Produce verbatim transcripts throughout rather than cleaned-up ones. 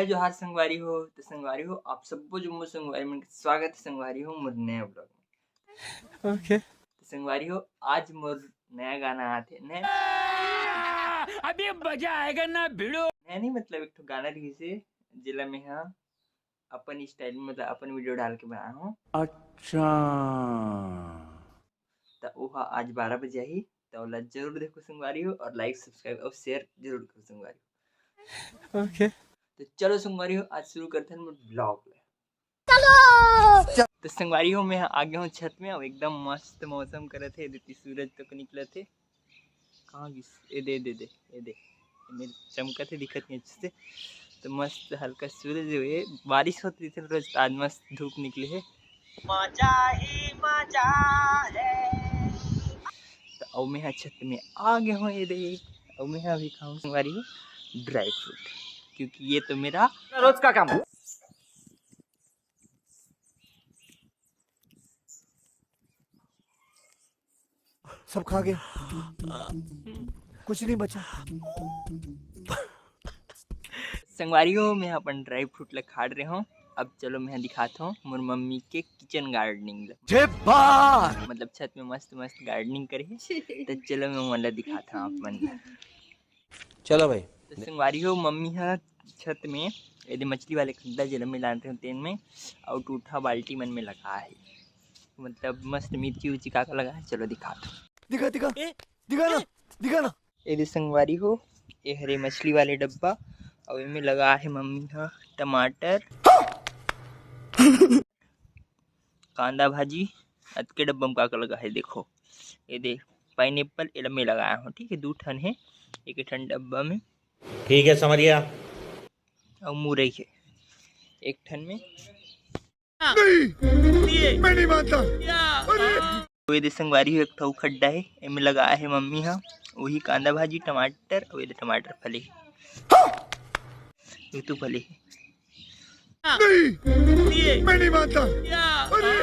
जोहार संगवारी हो। तो संगवारी हो, आप सब्बो जम्मो संगवारी मन के स्वागत है संगवारी हो मोर नया vlog में। OK। तो संगवारी हो, आज मोर नया गाना आथे, नया अभी मजा आएगा ना भिड़ो। नया नहीं, मतलब एक ठो गाना रिहिसे, जेला मैं हा अपन style में, मतलब अपन video डाल के बनाए हूँ। अच्छा। तो ओहा आज बारह बजे आही, तो ओला जरूर देखो संगवारी हो, और like, subscribe और share जरूर करो संगवारी हो। OK। तो चलो संगवारी हो, आज शुरू करते हैं vlog ले। तो संगवारी हो, मैं आ गया हूँ छत में। अब एकदम मस्त मौसम करत हे, दीदी सूरज तक निकलत हे। कहाँ गिस? ए दे, ए दे, ए दे, ए दे। एमे चमकत हे, दिखत नहीं अच्छे से। तो मस्त हल्का सूरज हे, बारिश होत रहिथे रोज, आज मस्त धूप निकले हे। मजा ही मजा है। तो अब मैं हा छत में आ गया हूँ, ये दे। अब मैं हा अभी खाऊँ संगवारी हो dry fruit, क्योंकि ये तो मेरा रोज का काम है। सब खा गया, कुछ नहीं बचा। संगवारी हो, मैं अपन dry fruit ला खाड़ रहे हूँ। अब चलो मैं दिखात हूँ मोर मम्मी के kitchen gardening ला। जे बात! मतलब छत में मस्त मस्त gardening करे हे। तो चलो मैं ओला दिखात हूँ आप मन ला। चलो भाई। तो संगवारी हो, मम्मी हा छत में एदे मछली वाले खड्डा जेला में डालते हो तेन में, और टूठा बाल्टी मन में लगा है। मतलब मस्त मिर्ची उर्ची का का लगा है, चलो दिखा दो। दिखा, दिखा, ए, दिखा ना, ए, दिखा ना। एदे संगवारी हो, ये हरे मछली वाले डब्बा, और इनमें लगा है मम्मी हा टमाटर, कांदा भाजी। अतके डब्बा में का का लगा है देखो, ये दे pineapple, एला मैं लगाया हूँ, ठीक है, दू ठन है एक ठन डब्बा में। ठीक है, समझ गया। और मुरई है एक ठन में। नहीं, मैं नहीं मानता। अरे! तो ये दे संगवारी हो, एक ठो खड्डा है, एमे लगाया है मम्मी हा, वही कांदा भाजी, टमाटर, और ये दे टमाटर फले, ये तो फले है। नहीं, मैं नहीं मानता। अरे!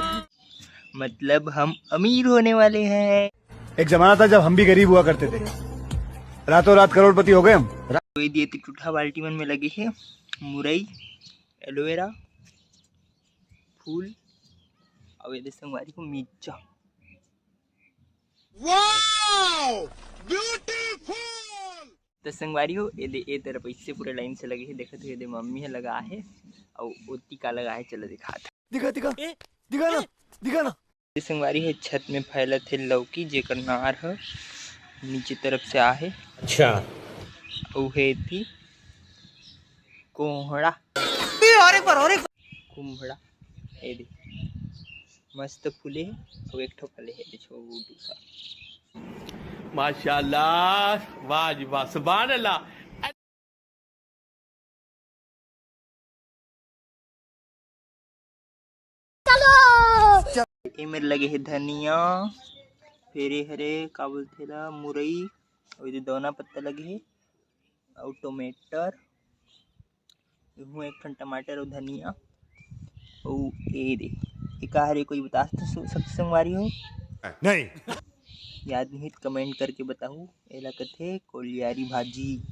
मतलब हम अमीर होने वाले हैं। एक जमाना था जब हम भी गरीब हुआ करते थे, रातों रात करोड़पति हो गए हम। तो ये दे टूठा बाल्टी मन में लगे है मुरई, एलोवेरा, फूल, और ये दे संगवारी हो मिर्चा। Wow! Beautiful! तो संगवारी हो, ये दे, ये तरफ इससे पूरे line से लगे है, देखत हो, ये दे मम्मी है लगा है, और ओती का लगा है, चलो दिखात। दिखा, दिखा, ए, दिखा ना, ए। दिखा ना। ये संगवारी हो, छत में फैलत है लौकी, जेकर नार ह नीचे तरफ से आहे। अच्छा। अउ हे एती कोहड़ा। ए, और एक बार, और एक बार। कुम्हड़ा। ये दे। मस्त फूले हे, अउ एक ठो फले हे, दे छोटू सा। माशाल्लाह, वाह जी वाह, सुभान अल्लाह। ए मेर लगे हे धनिया, फेर ए हरे का बोलथे ला, मुरई, अउ एदे दोना पत्ता लगे हे, अउ टमाटर, इहू एक ठन टमाटर अउ धनिया, अउ ए दे, ए का हरे, कोई बता सकत हो, संगवारी हो? नहीं। याद नहीं तो comment करके बताहू। एला कथे कोलियारी भाजी,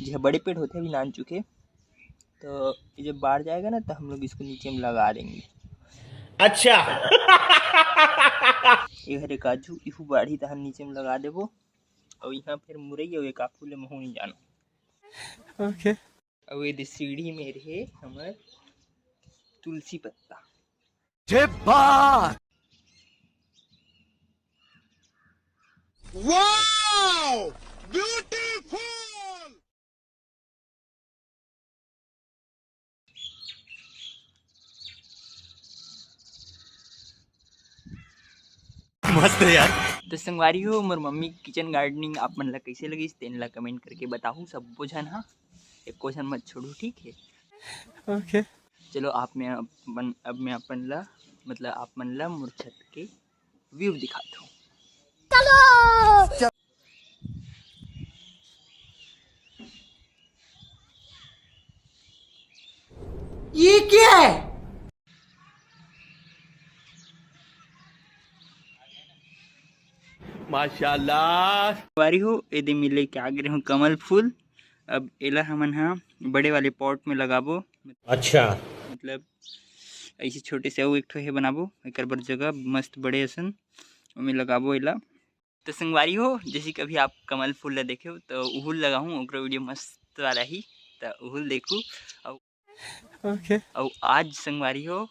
जे बड़े पेड़ होथे, अभी नान चुके। तो ये जब बाढ़ जाएगा ना, तो हम लोग इसको नीचे में लगा देंगे। अच्छा। ये हरे काजू, इहू बाढ़ी, तहन नीचे में लगा देबो। अउ इहाँ फिर मुरई अउ एक आफू ले महू नहीं जानो। OK। अउ ये दे सीढ़ी में रहे हमर तुलसी पत्ता। जे बात। Wow! Beautiful! मस्त है यार। तो संगवारी हो, मोर मम्मी kitchen gardening आप मन ला कैसे लगिस, तेन ला comment करके बताहू सब्बो झन हा, एको झन मत छोड़ू, ठीक है? OK। चलो, आप में अपन, अब मैं अपन ला, मतलब आप मन ला मोर छत के view दिखात हूँ। ये क्या है? माशाल्लाह। संगवारी हो, एदे में लेके आ गे हूँ कमल फूल। अब एला हमन ह बड़े वाले पॉट में लगाबो। अच्छा। मतलब ऐसे छोटे से अउ एक ठो हे बनाबो, एकर बर जगह मस्त बड़े असन ओमे लगाबो एला। तो संगवारी हो, जैसे कि अभी आप कमल फूल ला देखे हो, तो उहुल लगाहूँ, ओकरो वीडियो मस्त वाला ही, तो उहुल देखू। अउ Okay. अउ आज संगवारी हो,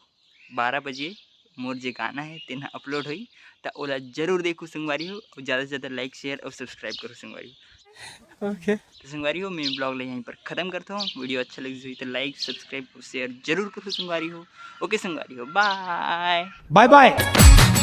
बारह बजे मोर जे गाना है तेन अपलोड होई, त ओला जरूर देखू संगवारी हो। अउ ज़्यादा से ज़्यादा लाइक, शेयर और सब्सक्राइब करो संगवारी हो। Okay. तो संगवारी हो, मैं ब्लॉग ला यहीं पर खत्म करता हूँ। वीडियो अच्छा लगी हुई तो लाइक, सब्सक्राइब और शेयर जरूर करो संगवारी हो। ओके संगवारी हो, बाय। Bye bye.